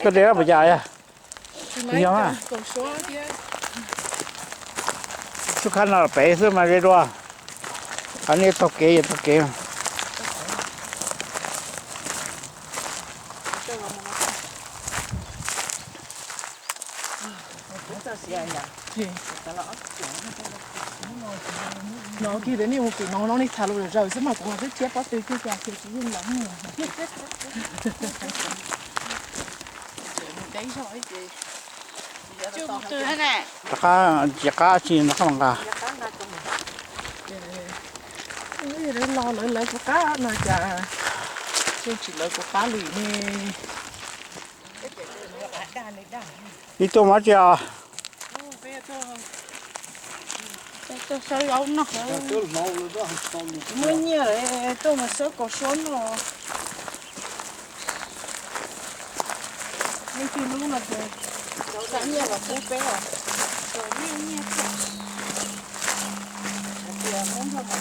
Koj de puas cas yog? Yog mas. Tub khab no pem xwb mas ze dua. Qhov nej taug kev yog taug kev. No kiag tias nej mus pem no no nej txhaj los zaws xwb mas kuv mas twb thiab pob tw kiag cas kiag tsis yeej lawm. Rov qab tsis qab tsis no qab nqa. Los lawv lawv kuv qab no cas tsis lawv kuv qab li ne. Ib tug mas tsis os. Muaj nyiaj tuaj mas sawv kom suab noj. Leej twg hlub no ces rau nyiaj los pub peb os. Nyiaj nyiaj thiab. Hais tias muab nrog mas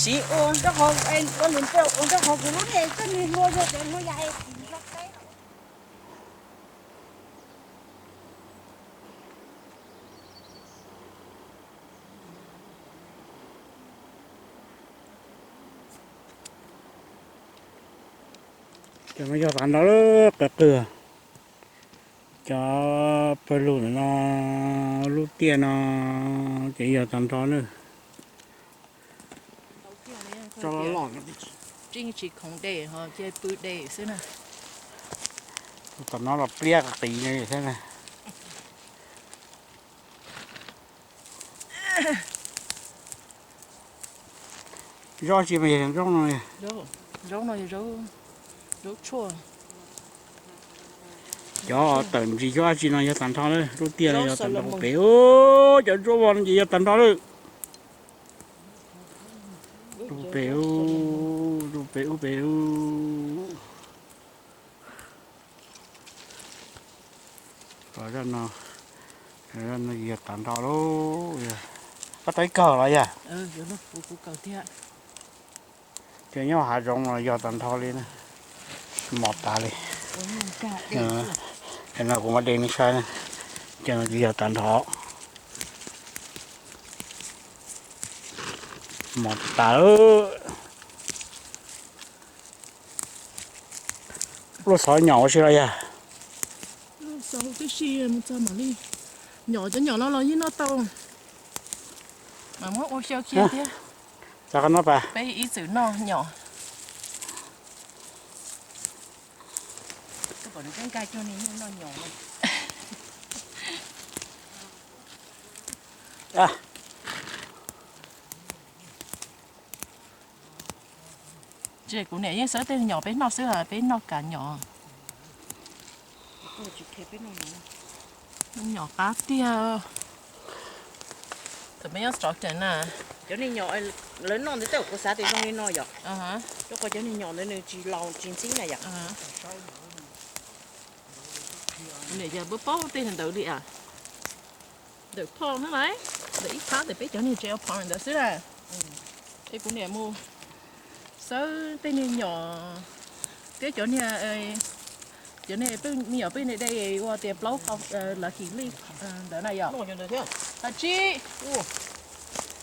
Siv ua nroj qhov, ua lus npe ua nroj qhov kuv lub niag koj niag hlua yog cov hlua yam es. Cov no yog tag nrho lawm qw qw. Cov pawg lug ntawm no, lub tiaj no ces yog tag nrho na. Tso los tsis khoov de, cia pw de xwb na. Tom no los pliab qis li thiab na. Zaub tsi mas yog zaub no? Zaub no yog zaub tshuaj. Cov tawm ntsis xyov tsi no yog tag nrho lawm, lub tiaj no yog tag nrho pem. Cov zaub vog no ces yog tag nrho lawm. Ub pem ub, ub pem ub pem ub. Zaj no, zaj no yog tag nrho lauj. Koj tau ib kawg los yog? Ces nyob hav zoov los yog tag nrho li na. Mos tas li. Ces no kuv muab de nej saib na. Ces no yog tag nrho. Mos tas. Lub xov nyom ua si los yog? Xov tib si mus txog mam li nyom, cov nyom no los yeej noj tau. Mas muab ua xyaw kiag thiab. Txog qhov no pas. Peb ib txwm noj nyom. Ces kuv niam yeej xawb tej nyom peb noj xwb, peb noj kav nyom. Nyom qab tiag. Thaum peb nyob Stockton na, cov niag nyom lawv noj ntawd tej kuv xav tias zoo li no yom. Rau qhov cov niag nyom ntawd nws tsis laus tsis ntxhib na yom. Kuv niam yog paub paub tej ntawd li a. Ntawm phom na, ntawm ib phab ntawm peb cov niag jail phom ntawd xwb na. Es kuv niam mus xawb tej niag nyom thiab cov niag, cov niag me nyuam pheej niag de ua tias plaub lucky leaf ntawd na yom. Hais tsis,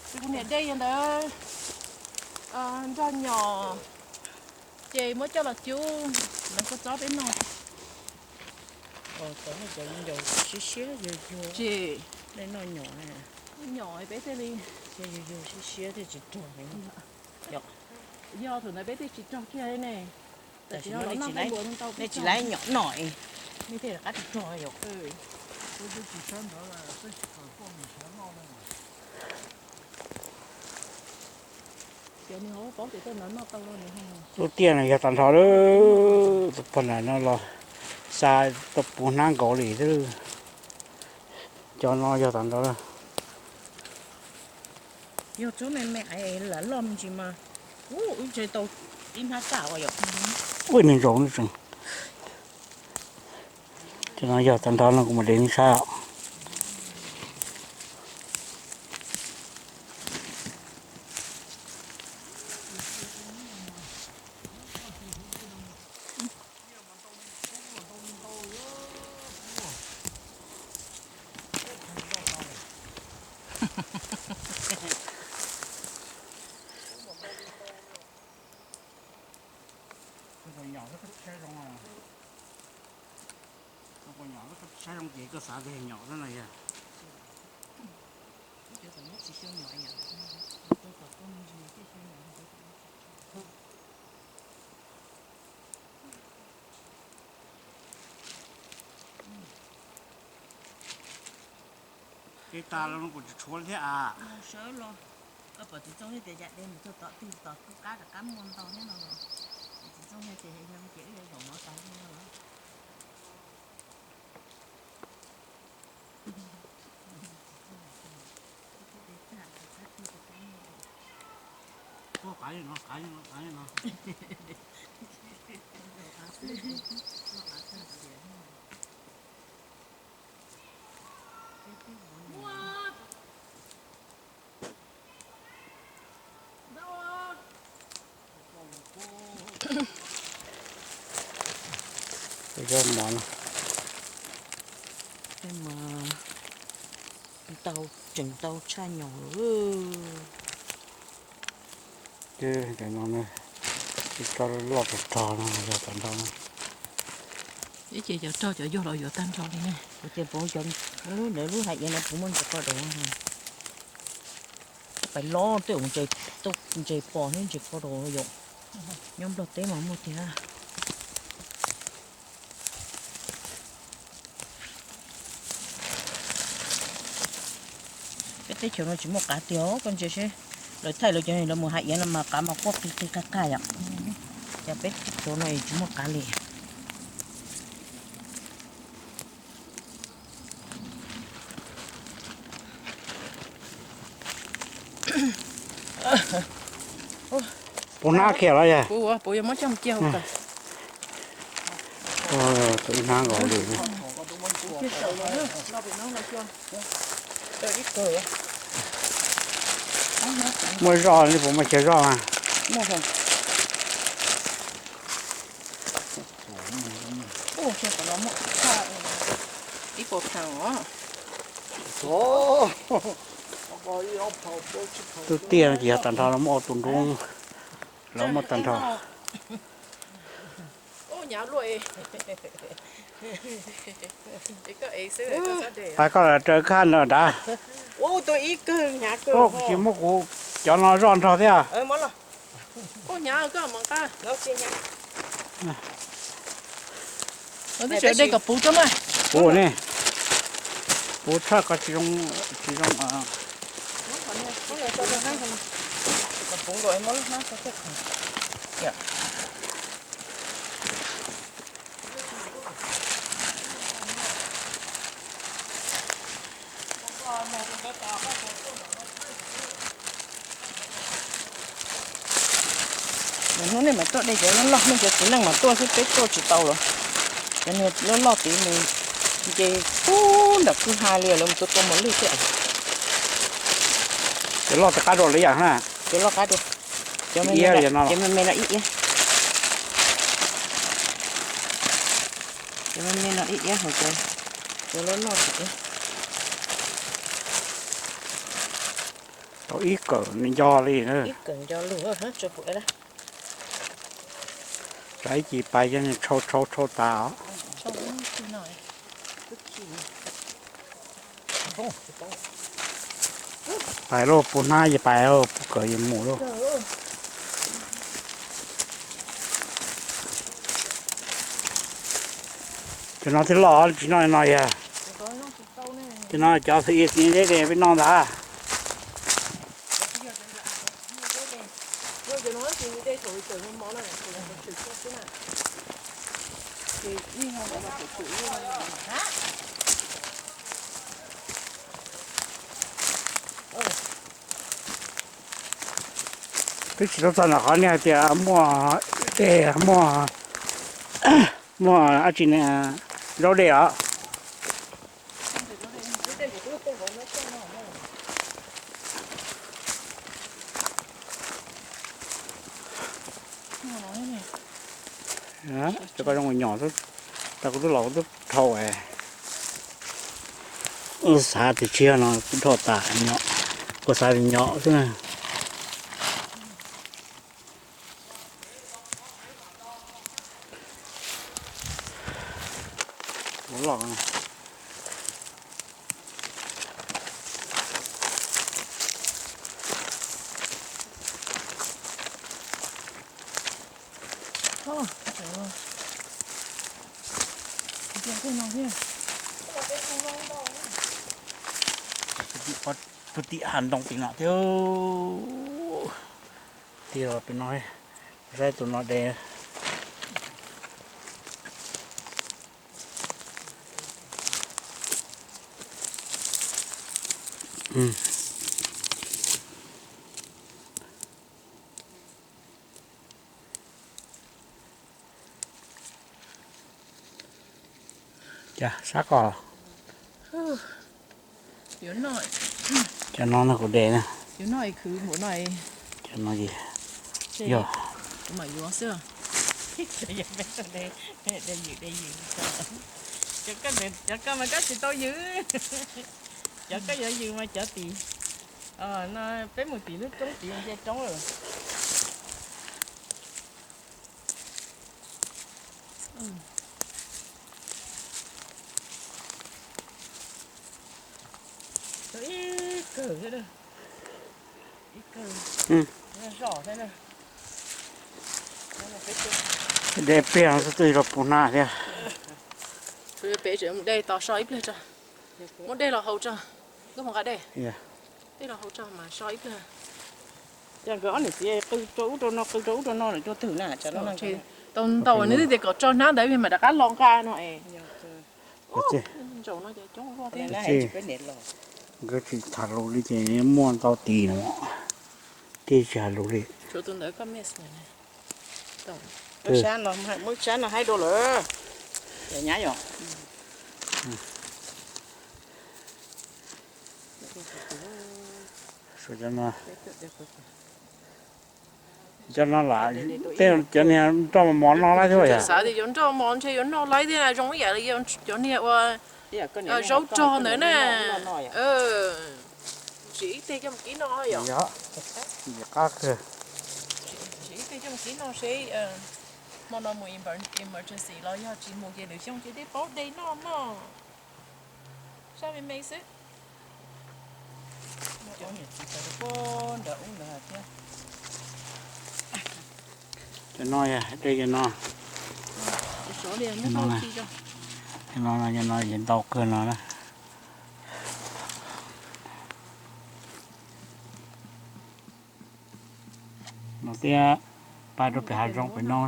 ces kuv niam de yog ntawd nrog nyom, ces muab coj los cub, lawv kua txob peb noj. Siab siab yug yug, ces nej noj nyom, nyom peb thiaj li, yug yug siab siab thiaj tsis rog. Yog thaum ntawd peb thiaj tsis rog kiag ne. Tam sim no nej tsis laib nyom noj, nej thiaj rov qab tsis rog yom. Lub tiaj no yog tag nrho lawm, tus pog nram no los xa tau puv hnab nkaus li xwb. Cov no yog tag nrho lawm. Yog tsob me me lam loj me ntsis mas, wb ntshe tau ib hnab tag os yom. Ua me ntsaum no tseem. Cov no yog tag nrho no kuv mam de nej saib os. Saib zoo ces koj xav tias nyom xwb no yog. Dej tas los kuj tsis tshuav thiab a. Sawv los, koj pom txiv Txooj tias cas de mus txog tom twg tom kub qab rov qab muaj ntau thiab no los. Txiv Txooj tias yog ces wb yuav zaum no tas li no los. Qav li no, qav li no, qav li no. Tej mov no, tej mov ntau, tseem ntau tshaj nyom lawm. Cov no tsis tau loj tag nrho no, yog tag nrho no. Ib ce cov rog cov yuag los yuav tag nrho li ne. Kuv tias puv cov lub ntawd lub hais iav no puv muaj ntses ko daus. Pais loj tej ntses pos thiab ntses ko daus yom. Nyob Nplog teb mas muaj tiag. Peb teb chaws no tsis muaj qav tiag, koj ntsia seb lawv thaij lawv cov lawv mus hais iav no mas qav mas quaj qig qig qag qag yom. Cas peb teb chaws no tsis muaj qav li. Puv hnab kiag los yog? Puv, puv yuav muab coj mus cia hauv kawm. Tau ib hnab nkaus li. Muaj zoj li puas muaj chaw zoj mas. Ib puas pound os. Tus tiaj no ces yog tag nrho los muaj ua tus nruab, los muaj tag nrho. Pab koj los raws khaj no nrad. Kuv tsis muab kuv cov no zoj nrog thiab. Puv ne, puv tshaj qhov tsis zoo, tsis zoo. Hnub nej mam tuaj de cov loj loj, nej cov txiv neej mam tuaj xwb, peb tuaj tsis tau lawm. Cov niag loj loj tid nws nce puag nram kwj ha li lawm, mus tua tua mos lwj thiab. Cov loj thiaj qab dua li yam na. Cov loj qab dua. Cov me me no ib iab. Cov me me no ib iab hauv cov, cov loj loj thiab. Tau ib kawm nco li na. Ib kawm nco lug tso pum. Tsam ib chim pais cov niag tshau tshau tshau tas os. Pais lauj, puv hnab ces pais, puv kawm ces mus lauj. Cov no thiaj loj, tsis noj no yog. Cov no cov xws li deb de peb noj ntag. Twb tsis tau txog ntawm qhov nej hais tias muaj dej, muaj, muaj dab tsi ne, zaub dej os. Cov ko zoo nyom xwb, tas kuv twb los kuv twb dhau es. Xav tias tshiab no kuv dhau tas nyom, kuv xav tias nyom xwb na. Los. Puag tim hav ntoo tim no thiab. Tig los pem no, saib tus no de. Cas sab ko. Cov no no kuv de na. Cov no es, yog, kuv mam yuav xwb. Cov ko mas koj tsis tau yws. Cov koj yuav yws mas cov tim, no, peb mus tim lub roob tid nce roob lawm. Ib kawg, ib kawg, zom thiab na. De pliag xwb twb los puv hnab thiab. Peb tseem de tos so ib pliag tso. Muab dej los haus tso. Nkauj Hmoob, nqa dej, dej los haus tso mas so ib pliag. Ces nkawd ob niam txiv qw rau ub rau no, qw rau ub rau no lawm rau twg na, tau ntau nws twb tias kom tso hnab ntawd mas rov qab los nqa no es. Ntsaum no ces coob luaj thiab. Nkawd tsis tham lus li ces muaj ntau tis no, tij tsis hais lus li. Tshuav tus ntawd koj miss. Muab sab no haib dua lawm. Nyab yom. Cov no lam, tej cov niag nroj mos mos no laib thiab yom. Xav tias yuav nroj mos ntshe yuav noj laib thiab, zoo ib yam li cov niag ua zaub rog ntawd na. Tsis ib teg coj mus kib noj yom. Qab kawg. Tsis ib teg coj mus kib noj seb hmo no mus emergency los yog tsis mus ces lwm xyoo ces dej paub dej noj mog. Sab me me xwb. Cov no, de cov no. Cov no, cov no ces ntau kawg no na. No thiab, pais rau pem hav zoov pem no,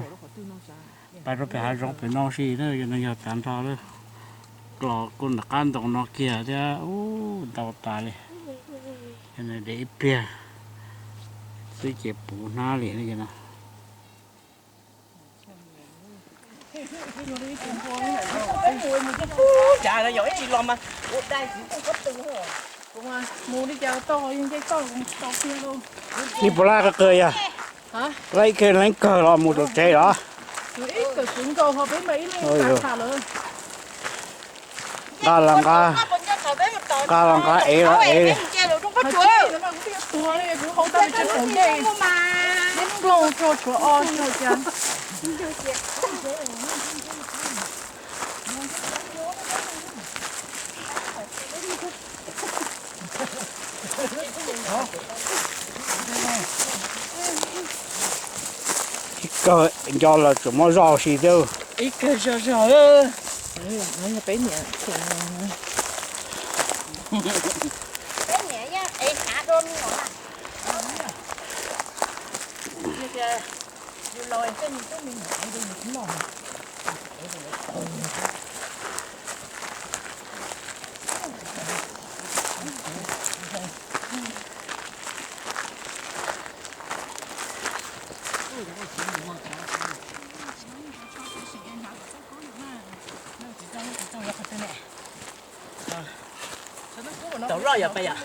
pais rau pem hav zoov pem no si na, yog no yog tav nrho lawm. Los kuj nram qab ntoo no kiag thiab, ub, ntau tas li. Yog no de ib pliag xwb ces puv hnab li no. Cas no yog ib tsis los mas ua dai tsis tau kob tw. Mus li cas tau, yeej nce toj tau kiag lauj. Ib puas lab qawg yog, lab ib khw leeb kawg los mus rau tsev los. Ib kawm kwv nkaus ho peb mas ib leeg tham lawm. Nqa los nqa, nqa los nqa, ev los ev. Tuag li kuv hau tau li tsis pom ncej. Nplooj tuag tshuav ob tuag cas. Ib kawg nco los tsuas muab zoj si thiab. Ib kawg zoj zog. Peb niam, peb niam yeej ev hnav dua me nyuam. Tau loj yog peb yom.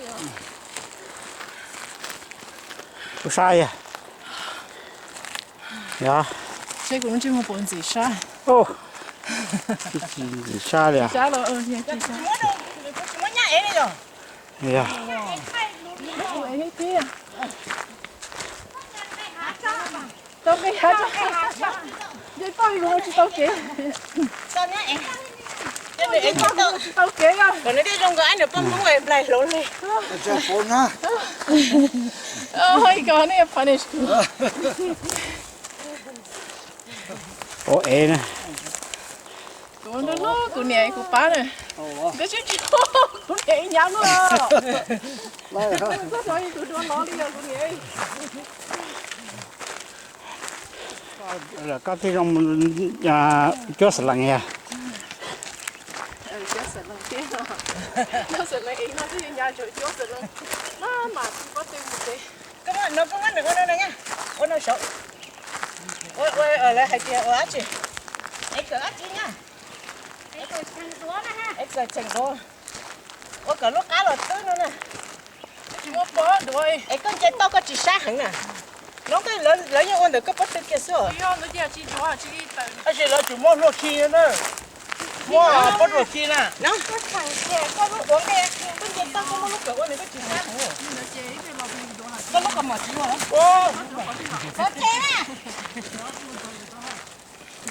Kuv sab yog. Yog. Seb kuv lub ntsej muag puas ntxim sab. Ntxim sab li. Sab los, yog. Tau nqi hav tso. Nce toj li kuv ua tsis tau kev. Tsis tau kev os. Kom nws thiaj zoo nkauj, nws poj Hmoob nplaig hluav li. Oj, ib ko nej punish kuv. Ua ev na. Kuv hlub hlub kuv niam kuv pab na. Twb tsis tsis hlub kuv niam ib nyab luaj. Txoj hlua kuv dua no li yog kuv niam. Lawm koj thiaj zoo cuab xas lees yog. Cuab xas lees thiab. Cuab xas lees es no twb ncaj ntsug cuab xas lees. Maj mam tsis paub twg mus tsev. Koj muab no, koj muab nws ua no na, ua no saud. Ua, ua lawv hais tias ua dab tsi? Es kawm dab tsi na? Es kawm tseem duav. Ua kom lub qab los twb no na. Tsis muaj pob duav. Es koj nce toj koj tsis sab heev na. Lawv yeej ua ntawm koj pob tw kiag xwb. Tab sis lawv tsis muaj hlua khi na. Muaj pob duav khi na. Koj lub uas nqe, koj nce toj koj muab lub kawm ua nws koj tsis sab heev. Koj lub kawm mom tsis muaj.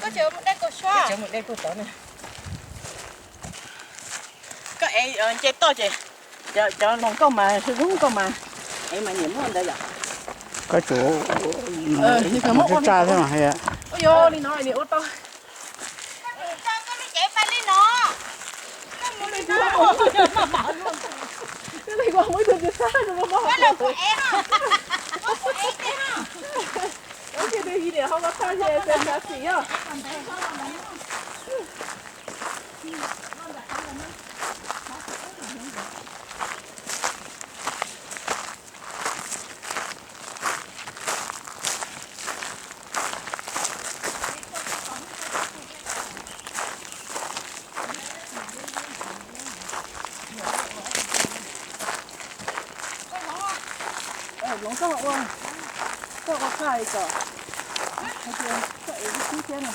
Koj tseem mus dej puag tod na. Koj ev nce toj ces cov hluas nkauj mas hlub hlub nkauj mas, ev mas nyiam muab ntawd yom. Koj tsum tsaj thiab mas. Ua li no ua tau. Koj cev pais li no. Koj mus li no. Koj los kuv ev, koj los kuv ev. Hloov koj ua, koj ua txaj kom, hais tias koj ev lub xib thiab no.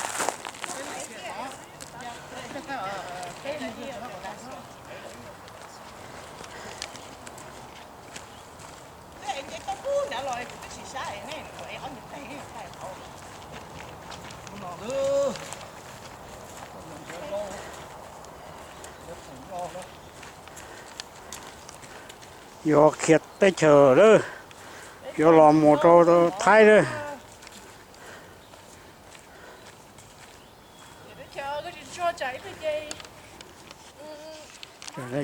Yuav khiav teb chaws lawm, yuav los mus rau Thaib lawm.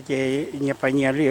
Ces nyias pais nyias li.